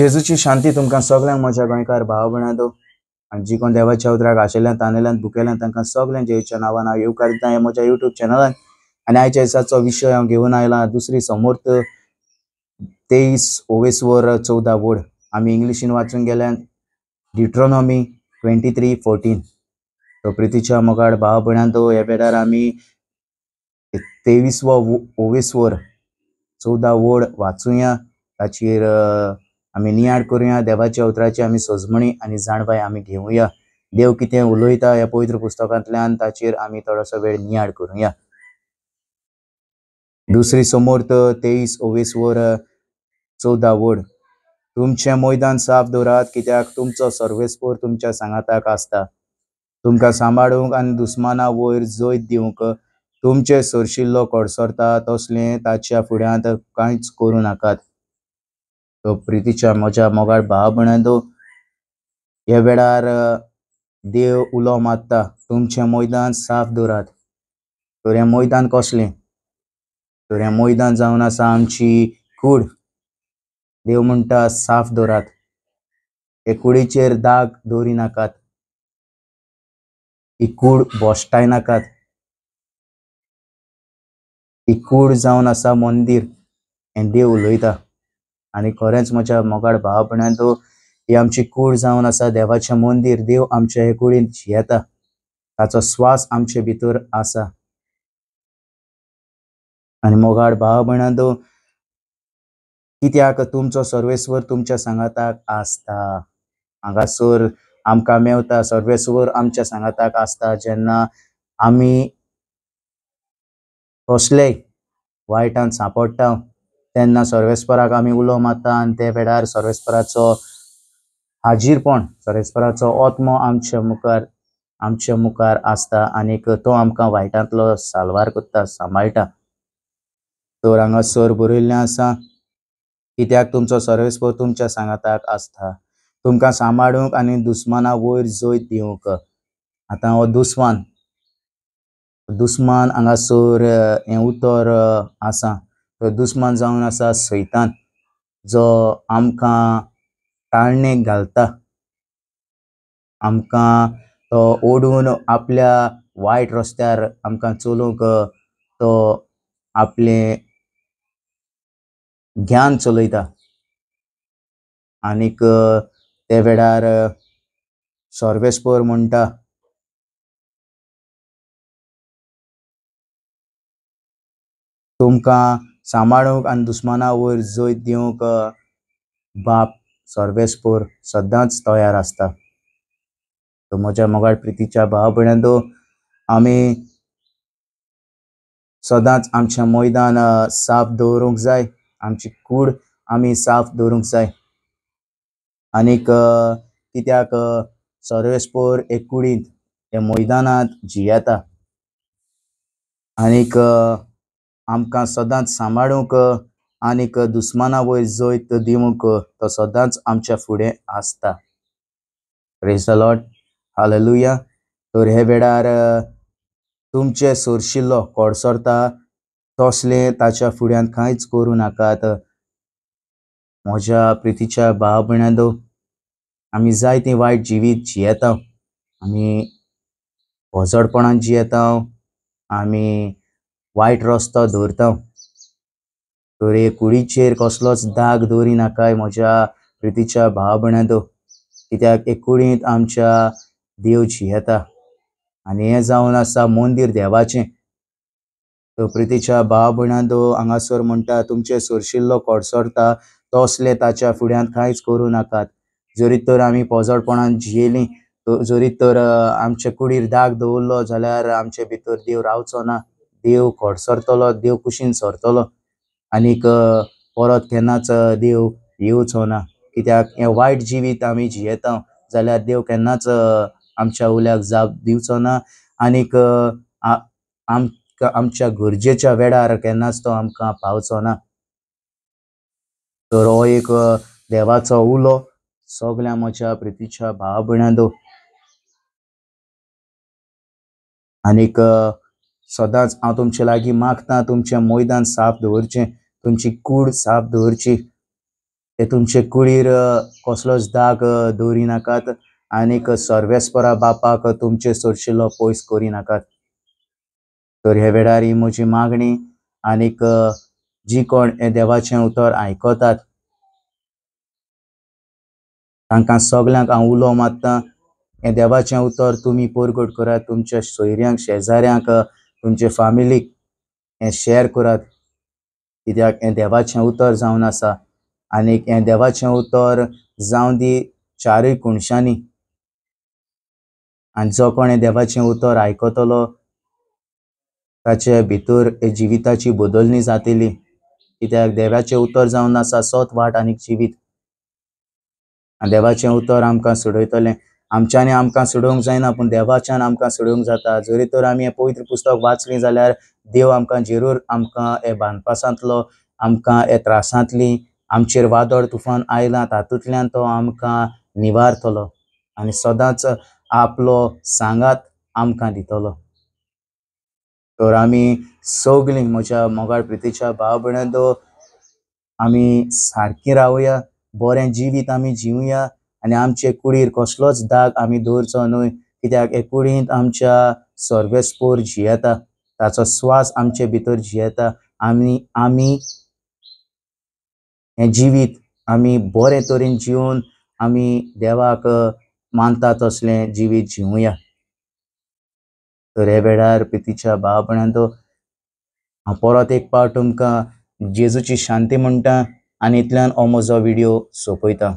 जेजूची शांती तुमकां सगळ्यांक म्हज्या गोंयकार भाव भयणांनो आनी जी कोण देवाच्या उतराक आशिल्ल्यान तानेल्यान भुकेल्यान तांकां सगळ्यांक जेजूच्या नांवान हांव येवकार दिता ह्या म्हज्या युट्यूब चॅनलान. आनी आयच्या दिसाचो विशय हांव घेवन आयला दुसरी समर्थ 23:14 वड. आमी इंग्लिशीन वाचूंक गेल्यान डिट्रोनॉमी 23:14. तो प्रितीच्या मोगाळ भाव भयणांनो ह्या वेळार आमी 23:14 वड वाचुया, ताचेर आमी नियाळ करुया, देवाच्या उतराची आमी सजमणी आनी जाणवाय आमी घेवया. देव कितें उलयता ह्या पवित्र पुस्तकांतल्यान ताचेर आमी थोडोसो वेळ नियाळ करुया. दुसरी समर्थ 23:14 वड. तुमचें मैदान साफ दवरात, कित्याक तुमचो सर्वेस्पर तुमच्या सांगाताक आसता. तुमकां सांबाळूंक आनी दुस्माना वयर जैत दिवंक तुमचे सरशिल्लो कडसरता तसलें ताच्या फुड्यांत कांयच करूं नाकात. तो प्रितीच्या म्हज्या मोगाळ भाव भयणांनो ह्या वेळार देव उलो मारता तुमचें मैदान साफ दवरात. तर हें मैदान कसलें? तर हें मैदान जावन आसा आमची कूड. देव म्हणटा साफ दवरात, हे कुडीचेर दाग दवरी नाकात, ही कूड भश्टाय नाकात. ही कूड जावन आसा मंदीर, हें देव उलयता. आनी खरेंच म्हज्या मोगाळ भाव भयणांनो ही आमची कूड जावन आसा देवाचें मंदीर. देव आमच्या हे कुडींत जियेता, ताचो स्वास आमचे भितर आसा. आनी मोगाळ भाव भयणांनो कित्याक तुमचो सर्वेस्वर तुमच्या सांगाताक आसता. हांगासर आमकां मेवता सर्वेस्वर आमच्या सांगाताक आसता. जेन्ना आमी कसलेय वायटान सांपडटा तेन्ना सर्वेस्पराक आमी उलो मारता आनी ते वेळार सर्वेस्पराचो हाजीरपण, सर्वेस्पराचो आत्मो आमच्या मुखार आसता आनीक तो आमकां वायटांतलो साल्वार करता, सांबाळटा. तर हांगासर बरयल्लें आसा कित्याक तुमचो सर्वेस्पर तुमच्या सांगाताक आसता, तुमकां सांबाळूंक आनी दुस्माना वयर जैत दिवंक. आतां हो दुस्मान, दुस्मान हांगासर हें उतर आसा. तो दुस्मान जावन आसा सैतान, जो आमकां ताळणेक घालता, आमकां तो ओडून आपल्या वायट रस्त्यार आमकां चलोवंक तो आपलें ज्ञान चलयता. आनीक ते वेळार सर्वेस्पर म्हणटा तुमकां सांबाळूंक आनी दुस्माना वयर जैत दिवंक बाप सर्वेस्पर सदांच तयार आसता. तर म्हज्या मोगाळ प्रितीच्या भाव भयणांनो आमी सदांच आमचें मैदान साफ दवरूंक जाय, आमची कूड आमी साफ दवरूंक जाय. आनीक कित्याक सर्वेस्पर एक कुडींत हे मैदानांत जियेता आनीक आमकां सदांच सांबाळूंक आनीक दुस्माना वयर जैत दिवंक तो सदांच आमच्या फुडें आसता. Praise the Lord, hallelujah. तर हे वेळार तुमचे सरशिल्लो कडसरता तसलें ताच्या फुड्यांत कांयच करूं नाकात. म्हज्या प्रितीच्या भाव भयणांनो आमी जायतीं वायट जिवीत जियेता, आमी वजडपणान जियेता, आमी वायट रस्तो दवरता. तर हे कुडीचेर कसलोच दाग दवरी नाकाय म्हज्या प्रितीच्या भाव भयणांनो, कित्याक हे कुडींत आमच्या देव जियेता आनी हें जावन आसा मंदीर देवाचें. तर प्रितीच्या भाव भयणांनो हांगासर म्हणटा तुमचे सरशिल्लो कडसरता तसलें ताच्या फुड्यांत कांयच करूं नाकात. जरी तर आमी पोजडपणान जियेलीं, जरी तर आमचे कुडीर दाग दवरलो जाल्यार आमचे भितर देव रावचो ना, देव कडसरतलो, देव कुशीन सरतलो आनीक परत केन्नाच देव येवचो ना. कित्याक हें वायट जिवीत आमी जियेता जाल्यार देव केन्नाच आमच्या उल्याक जाप दिवचो ना आनीक आमच्या गरजेच्या वेळार केन्नाच तो आमकां पावचो ना. तर हो एक देवाचो उलो सगळ्या म्हज्या प्रितीच्या भाव भयणांनो. आनीक सदांच हांव तुमचे लागीं मागता तुमचें मैदान साफ दवरचें, तुमची कूड साफ दवरची. ते तुमचे कुडीर कसलोच दाग दवरिनाकात आनीक सर्वेस्परा बापाक तुमचे सरशिल्लो पयस करिनाकात। तर हे वेळार ही म्हजी मागणी आनीक जी कोण हे देवाचें उतर आयकतात तांकां सगल्यांक हांव उलो मारता, हें देवाचें उतर तुमी परगट करात, तुमच्या सोयऱ्यांक, शेजाऱ्यांक, तुमचे फामिलीक हें शेअर करात, कित्याक हें देवाचें उतर जावन आसा आनीक हें देवाचें उतर जावं दी चारूय कोनशांनी। आनी जो कोण हें देवाचें उतर आयकतलो ताचे भितर जिविताची बदलणी जातली, कित्याक देवाचें उतर जावन आसा सत, वाट आनी जिवीत। आनी देवाचें उतर आमकां सोडयतलें। आमच्यांनी आमकां सोडोवंक जायना, पूण देवाच्यान आमकां सोडोवंक जाता। जरी तर आमी हें पवित्र पुस्तक वाचलीं जाल्यार देव आमकां जरूर आमकां हे बांदपासांतलो, आमकां हे त्रासांतली, आमचेर वादळ तुफान आयलां तातूंतल्यान तो आमकां निवारतलो आनी सदांच आपलो सांगात आमकां दितलो। तर आमी सगळीं म्हज्या मोगाळ प्रितीच्या भाव भयणांनो, आमी सारकीं रावया, बरें जिवीत आमी जिवया आनी आमचे कुडीर कसलोच दाग आमी दवरचो न्हय, कित्याक हे कुडींत आमच्या सर्वेस्पोर जियेता, ताचो स्वास आमचे भितर जियेता। आमी आमी हें जिवीत आमी बरे तरेन जिवन आमी देवाक मानता तसलें जिवीत जिवया। तर हे वेळार प्रितीच्या भाव भयणांनो, हांव परत एक पावट तुमकां जेजूची शांती म्हणटा आनी इतल्यान हो म्हजो व्हिडियो सोंपयता।